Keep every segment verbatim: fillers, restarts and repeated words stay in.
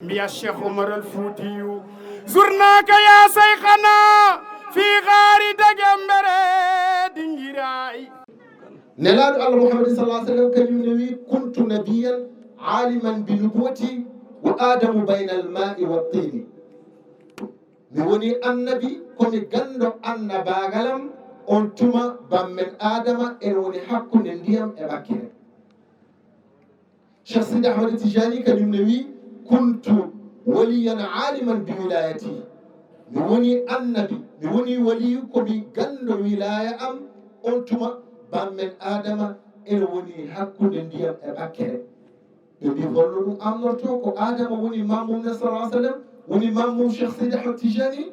Mbiya Cheikh Omar Al Foutiyou, zurnaka ya Sheikhana fi ghari Dagambere Dingiraay. Nelaaɗo Allah Muhammad sallallahu alaihi wasallam kañum ne wi: "Kuntu nabiyyan aliman bi nubuwati wa Adamu bayna al-ma'i wa tini." Mi woni annabi, ko mi ganndo annabaagalam, on tuma bammen Adama ene woni hakkunde ndiyam e ɓakkere. Cheikh Sidi Ahmad Tijani kañum ne wi: "Kuntu waliyan aliman bi wilayati." Mi woni annabi, mi woni waliyu, ko mi ganndo wilaya am, on tuma bammen Adama ene woni hakkunde ndiyam e ɓakkere. Ɓe mbi: "Holno ɗum annorto? Ko Adama woni mammum ne sallallahu alaihi wasallam, woni mammum Cheikh Sidi Ahmad Tijani?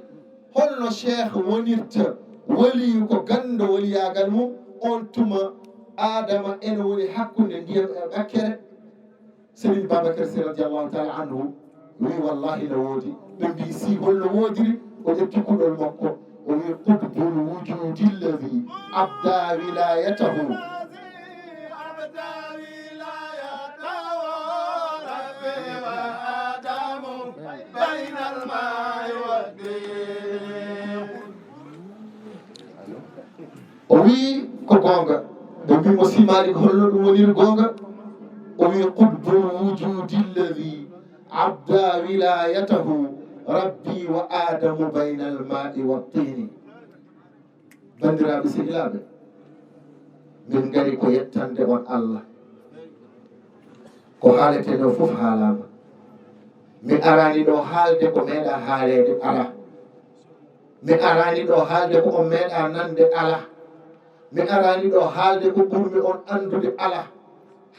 Holno Cheikh wonirta waliyu ko ganndo waliyaagal mum, on tuma Adama ene woni hakkunde ndiyam e ɓakkere?" Serigne Babacar Sy radiyallahu ta'ala anhu wi: "Wallahi no woodi." Ɓe mbi: "Si holno woodiri?" O ƴetti kuɗol makko, o wi: "Qutbul wujudi alladhi abda wilayatahu." O wi: "Ko goonga." Ɓe mbi mo: "Si Malik, holno ɗum woniri goonga?" O wi: "Qutbul wujudi alladhi abda wilayatahu rabbi wa Adamu bayna al-ma'i wa tini." Banndiraaɓe sehilaaɓe, min ngari ko yettande on Allah. Ko haaletee ɗo fof haalaama. Mi araani ɗo haalde ko meeɗa haaleede, alaa. Mi araani ɗo haalde ko on meeɗa nande, alaa. Mi araani ɗo haalde ko ɓurmi on anndude, alaa.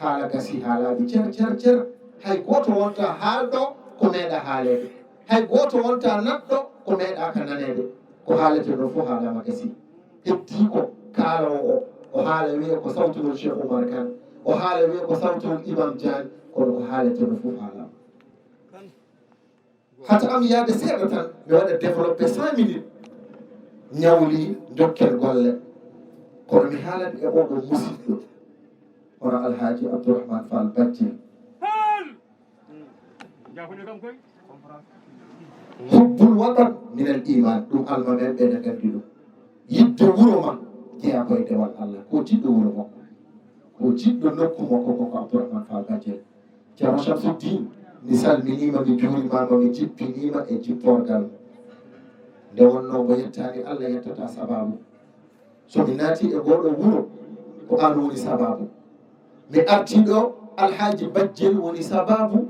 Haala gasi, haalaaɓe cer, cer, cer. Hay gooto wonta haalɗo ko meeɗa haaleede. Hay gooto wonta nanɗo ko meeɗaaka naneede. Ko haaletee ɗo fof haalaama gasi. Heddii ko kaaloowo o, o haala wiya ko sawtugol Cheikh Oumar Kane, o haala wiya ko sawtugol Imam Diagne, kono ko haaletee ɗo fof haalaama. Hata am yaade seeɗa tan, mi waɗa développé cinq minutes, ñawli, njokken golle. Kono mi haalat e oɗo musidɗo, hono Alhaji Abdourahmane Fall Bajjel. Hubbul watan minal iman, ɗum almamen ɓe ne nganndi ɗum. Yidde wuro ma jeyaa koye dewal Allah. Ko jiɗɗo wuro makko, ko jiɗɗo nokku makko, ko ko Abdourahmane Fall Bajjel. Ceerno Shamsuddin, mi salminiima, mi juurimaama, mi jippiniima e jipporgal. Nde wonnoo mo yettaani Allah, yettata sabaabu. So mi naati e ngoo ɗoo wuro, ko aan woni sabaabu. Mi artii ɗoo, Alhaaji Bajjel woni sabaabu.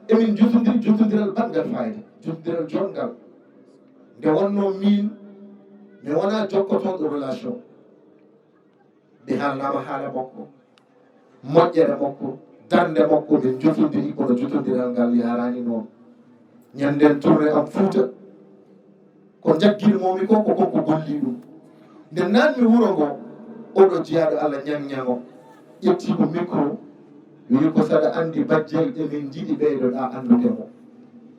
Emin njotondiri, jotondiral baɗngal fayida, jotondiral jonngal. Nde wonnoo miin, mi wonaa jokkotooɗo relation. Mi haalnaama haala makko, moƴƴere makko, darnde makko, min njotondiri kono jotondiral ngal yaaraani noon. Ñannden tournée am Fuuta, ko njagginoomi ko, ko kanko golli ɗum. Nde naatmi wuro ngo, oɗo jiyaaɗo Allah ñaŋ-ñaŋo ƴetti ko micro, wi ko saɗa anndi Bajjel, emin njiɗi ɓeydoɗaa anndude mo.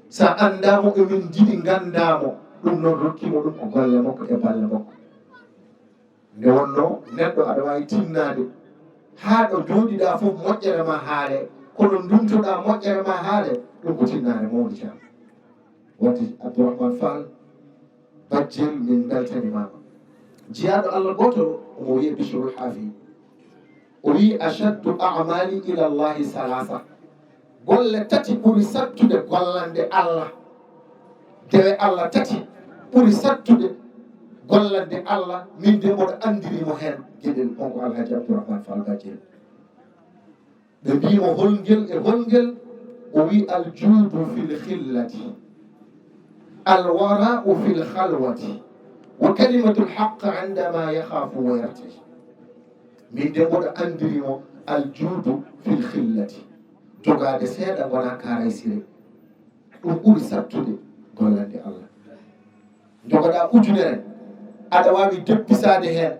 Sa anndaa mo, emin njiɗi nganndaa mo. Ɗum noon rokki mo ɗum ko golle makko e balle makko. Nde wonnoo neɗɗo aɗa waawi tinnaade haa ɗo njooɗiɗaa fof moƴƴere ma haale, kono ndumtoɗaa moƴƴere ma haale, ɗum ko tinnaare mawnde, ceerno. Wadde Abdourahmane Fall Bajjel, min mbeltanimaama. Jiyaaɗo Allah gooto omo wiyee Bichrul Haafi. O wii: "Ashaddu a'mali ila Allahi salasa." Golle tati ɓuri sattude gollande Allah. Dewe Allah tati ɓuri sattude gollande Allah. Min de mboɗo anndiri mo heen geɗel, on ko Alhaji Abdourahmane Fall Bajjel. Ɓe mbii mo: "Holngel e holngel?" O wii: "Al juudu fil khillati, al wara'u fil khalwati, wa kalimatul haqq indama yakhafu wa yartaji." Min de mboɗo anndiri mo al juudu fil khillati, jogaade seeɗa ngona kaaraysire. Ɗum ɓuri sattude gollande Allah. Njogoɗaa ujunere, aɗa waawi deppisaade heen.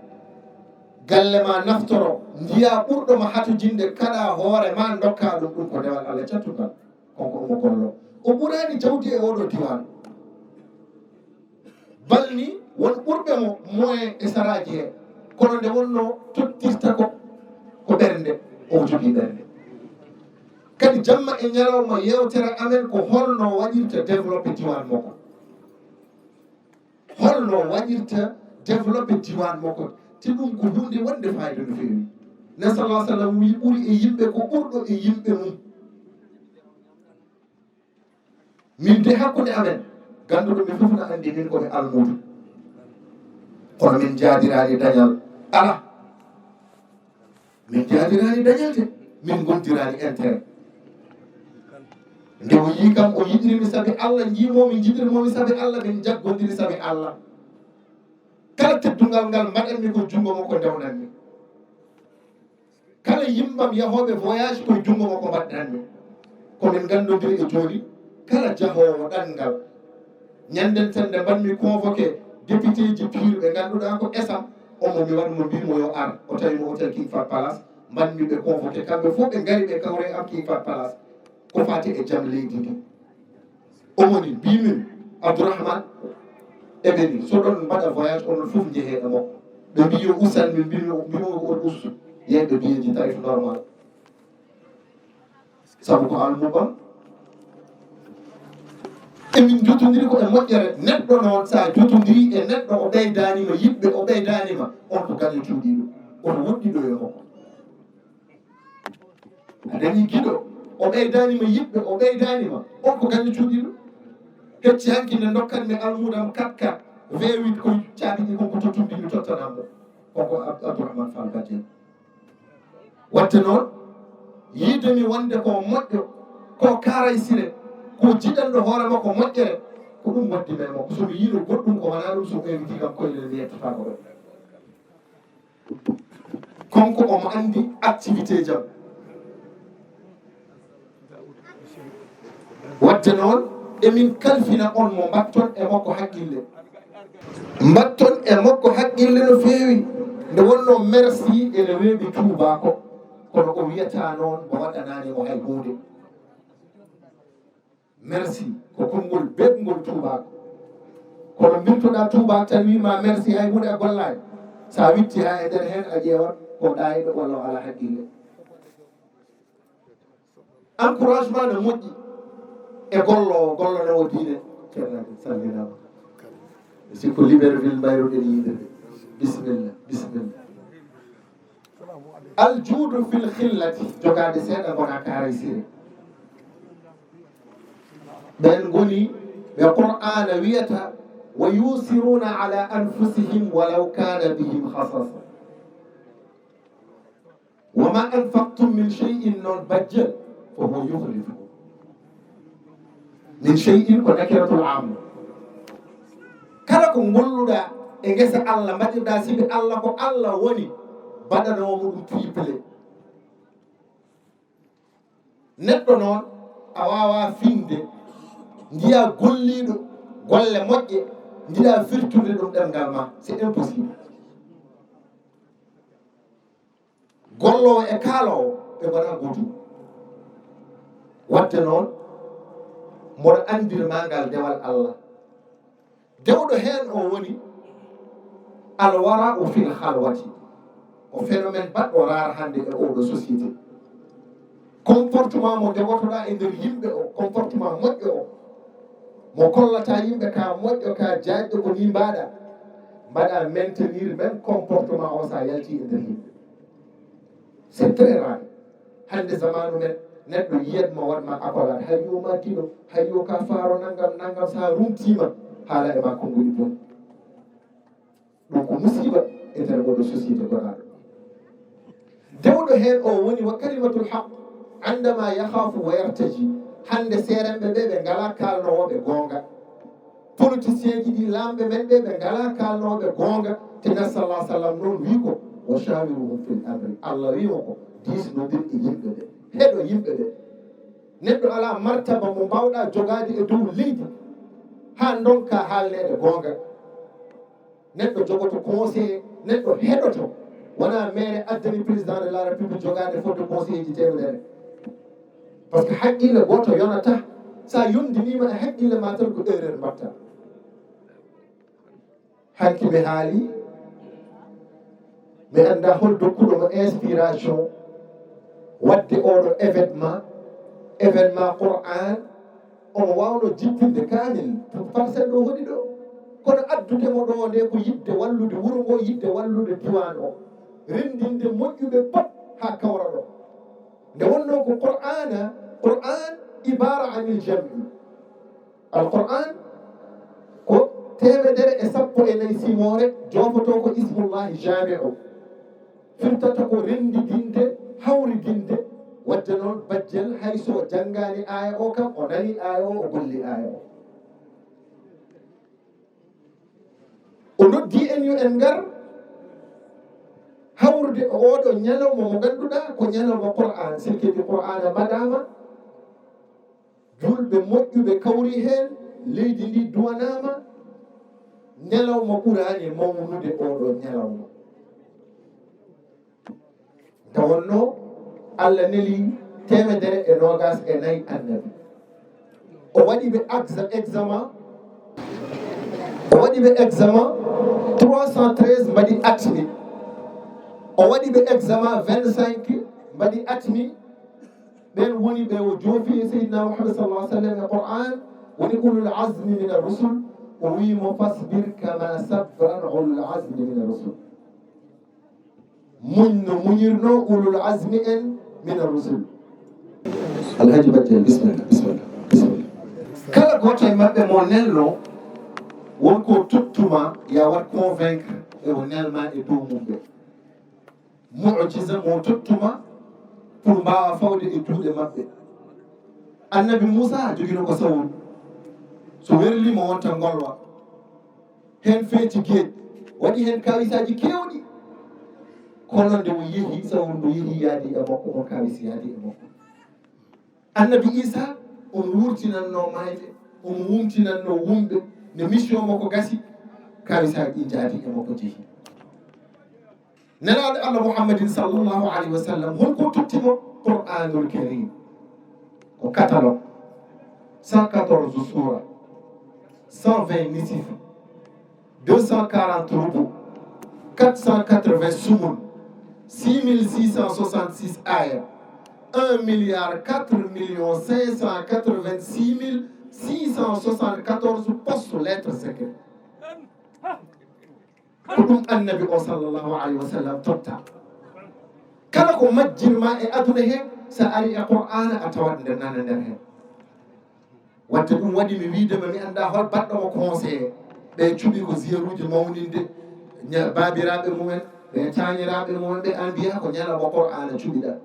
Galle ma naftoro, njiyaa ɓurɗo ma hatojinde, kaɗa hoore ma, ndokkaa ɗum. Ɗum ko dewal Allah cattugal. Kanko omo gollo. O ɓuraani jawdi e oɗo diiwaan. Balni won ɓurɓe mo moyen e saraaji he. Kono nde wonnoo tottirta ko, ko ɓernde, omo jogii ɓernde. Kadi jamma e ñalawma yewtere amen ko holno waɗirta développé diwan makko. Holno waɗirta développé diwan makko. Te ɗum ko hunde wonde fayida no feewi. Nabi sallallahu alaihi wasallam wi ɓuri e yimɓe ko ɓurɗo e yimɓe mum. Min de hakkunde amen, ganduɗo ɓe fof na andi min ko ɓe almuudo. Kono min jaadiraani dañal. Ala. Min jaadiraani dañal de, min gondiraani intérêt. Nde o yii kam, o yiɗiri mi sabi Allah, njiimo mi, njiɗiri mo mi sabi Allah, min jaggondiri sabi Allah. Kala teddungal ngal mbaɗanmi ko junngo makko ndewnanmi. Kala yimɓam yahooɓe voyage koye junngo makko mbaɗanmi. Ko min nganndondiri e jooni, kala jahoowo ɗanngal. Ñannden tan nde mbaɗmi convoqué député ji piiruɓe ngannduɗaa ko esam, omo mi waɗ mo mbimo yo ar, o tawi mo hôtel King Fahd Palace, mbaɗmi ɓe convoqué kamɓe fof ɓe ngari ɓe kawre am King Fahd Palace. Ko fati e jam leydi ndi. O woni mbimin Abdourahmane eɓeni so ɗon mbaɗa voyage onon fof njehe e makko. Ɓe mbi yo usan min mbimi mbimo ko on ustu. Yeyɓe biyeji tarif normal. Sabu ko almuɓam. Emin jotodiri ko e moƴƴere neɗɗo noon sa jotodiri e neɗɗo o ɓeydanima yiɗɓe o ɓeydanima on ko gaño cuuɗiɗo. Oto woɗɗiɗo e makko. A dañi giɗo o ɓeydanima yiɗɓe o ɓeydanima on ko gaño cuuɗiɗo. Hecci hanki nde dokkatmi almudam kat kat V huit ko caabi ɗi kon ko tottumbi mi tottanammo. Koko Abdourahmane Fall Badiane. Watte noon yiide mi wonde ko moƴƴo ko karay sire ko jiɗanɗo hoore makko moƴƴere. Ko ɗum waddi men makko somi yiino goɗɗum ko wona ɗum so inviti kam koyɗen mi yettata ko ɗon. Kanko omo anndi activité jam. Wadde noon emin kalfina on mo mbatton e makko haqqille. Mbatton e makko haqqille no feewi. Nde wonno merci ene weeɓi tuubako kono o wiyata noon mo waɗanani mo hay hunde. Merci ko konngol beɓngol tuubako. Kono mbirtoɗa tuubako tan wima merci hay hunde a gollaani. Sa witti ha e nder hen a ƴeewat ko ɗayɗo walla o ala haqqille. Encouragement no moƴƴi e gollowo gollanowo diine. Ceerno salminama. Sikko Libreville mbayruɗen yiidirde. Bisimilla bisimilla. Aljuudu fil khillati jogaade seeɗa gona kaaray sire. Ɓen ngoni ɓe qur'aana wiyata wa yusiruna ala anfusihim walaw kana bihim khasasa. Wa ma anfaqtum min shay'in noon bajjel fa huwa yukhlifu. Min shay'in ko nakiratul amma. Kala ko ngolluɗa e ngesa Allah mbaɗirɗa sibi Allah ko Allah woni baɗanowo muɗum triple. Neɗɗo noon a wawa finde ndiya golliɗo golle moƴƴe ndiɗa firtude ɗum ɗemngal ma, c'est impossible. Gollowo e kaalowo ɓe ngona gootum. Wadde noon mboɗo anndir ma ngal dewal Allah. Dewɗo heen o woni alwara'u fil halwati. Ko phénomène baɗɗo raar hannde e oɗo société. Comportement mo jogotoɗa e nder yimɓe o comportement moƴƴo o mo kollata yimɓe ka moƴƴo ka jaajɗo ko ni mbaɗa. Mbaɗa maintenir même comportement o sa yalti e nder yimɓe. C'est très rare. Hannde zamanu men neɗɗo yiyat ma waɗ ma accolade hay yo ma giɗo hay yo ka faaro nanngam nanngam sa rumtima haala e ma konnguli booni. Ɗum ko musiba e nder oɗo société gonaɗo. Dewɗo heen o woni wa kalimatul haq andama yahafu wa yartaji. Hannde seerenɓe ɓe ɓe ngala kalnowooɓe goonga. Politicien ji ɗi laamɓe men ɓe ɓe ngala kalnooɓe goonga. Te nabi sallah sallam noon wi ko wa shawiruhum fil amri. Allah wima ko diisnodir e yimɓe ɓe heɗo yimɓe ɓe. Neɗɗo ala martaba mo mbawɗa jogaade e dow leydi ha ndonka haalneede goonga. Neɗɗo jogoto conseiller neɗɗo heɗoto wona maire addani président de la république jogaade fodde conseiller ji temedere. Par ce que haqqille gooto yonata sa yondinima e haqqille ma tan ko erreur mbatta. Hanki mi haali mi annda hol dokkuɗo mo inspiration wadde oɗo événement. Événement Qur'an, omo waawno jippinde kaamil, parcelle ɗo woni ɗo. Kono addude mo ɗo nde ko yiɗde wallude wuro ngo, yiɗde wallude diwan o, renndinde moƴƴuɓe pop haa kawra ɗo. Nde wonno ko Qur'ana, Qur'an ibara anil jam'i. Al Qur'an ko teemedere e sappo e nayi simoore, jofoto ko ismullahi jami'u. Firtata ko renndidinde, hawridinde. Wadde noon, bajjel, hay so o janngaani aaya o kam, o nani aaya o, o golli aaya o. O noddi en yo en ngar hawrude oɗo ñalawma mo ngannduɗaa ko ñalawma Qur'an, sirkeji Qur'ana mbaɗaama, julɓe moƴƴuɓe kawri heen, leydi ndi duwanaama, ñalawma ɓuraani mawnude oɗo ñalawma. Nde wonno Allah neli teemedere e noogaas e nayi annabi. O waɗi ɓe exa-, examen, o waɗi ɓe examen trois cent treize mbaɗi atmi. O waɗi ɓe examen vingt-cinq mbaɗi atmi. Ɓen woni ɓe o joofi e Seydina Muhammad sallallahu alaihi wasallam e Qur'an, woni ulul azmi min ar-rusul. O wi mo, "Fasbir kama sabran ulul azmi min ar-rusul." Muñ no muñirno ulul azmi en min ar-rusul. Alhaji Bajjel, bismillah, bismillah, bismillah. Kala gooto e maɓɓe mo nelno, won ko tottuma, ya waɗ convaincre e o nelma e dow mum ɓe. Mu'jiza mo tottuma pour mbaawa fawde e juuɗe maɓɓe. Annabi Muusa jogino ko sawru. So werli mo wonta ngolwa. Heen feeti geej, waɗi heen kaawisaaji keewɗi. Kono nde o yehi, sawru ndu yehi yaadi e makko, o kaawisi yaadi e makko. Annabi Iisa, omo wurtinanno maayɓe, omo wumtinanno wumɓe. Nde mission makko gasi, kaawisaaji ɗi njaadi e makko jehi. Nelaaɗo Allah Muhammadin sallallahu alayhi wa sallam, hol ko totti mo? Qur'anul Karim. Ko catalogue, cent quatorze suura, cent vingt nisif, deux cent quarante rubu, quatre cent quatre-vingts sumun, six mille six cent soixante-six aya, un milliard quatre millions cinq cent quatre-vingt-six mille six cent soixante-quatorze post lettre secret. Ko ɗum annabi o sallallahu alayhi wa sallam totta. Kala ko majjirma e aduna he, sa ari e Qur'ana a tawat nder nana nder hen. Wadde ɗum waɗi mi wiide ma mi annda hol baɗɗo mo conseillé. Ɓe cuɓi ko ziyaruji mawninde ña-, baabiraaɓe mumen, ɓe taaniraaɓe mumen, ɓe an mbiya ko ñalawma Qur'ana cuɓiɗa.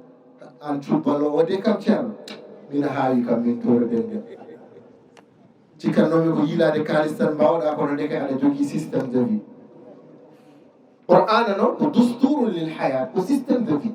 An cubbalo o de kam ceerno, mina haawi kam min toore dende. Cikkannoomi ko yiilaade kaalis tan mbaawɗaa, kono ndeke aɗa jogii système de vie. Qur'aana noon ko dusturun lil hayaat, ko système de vie.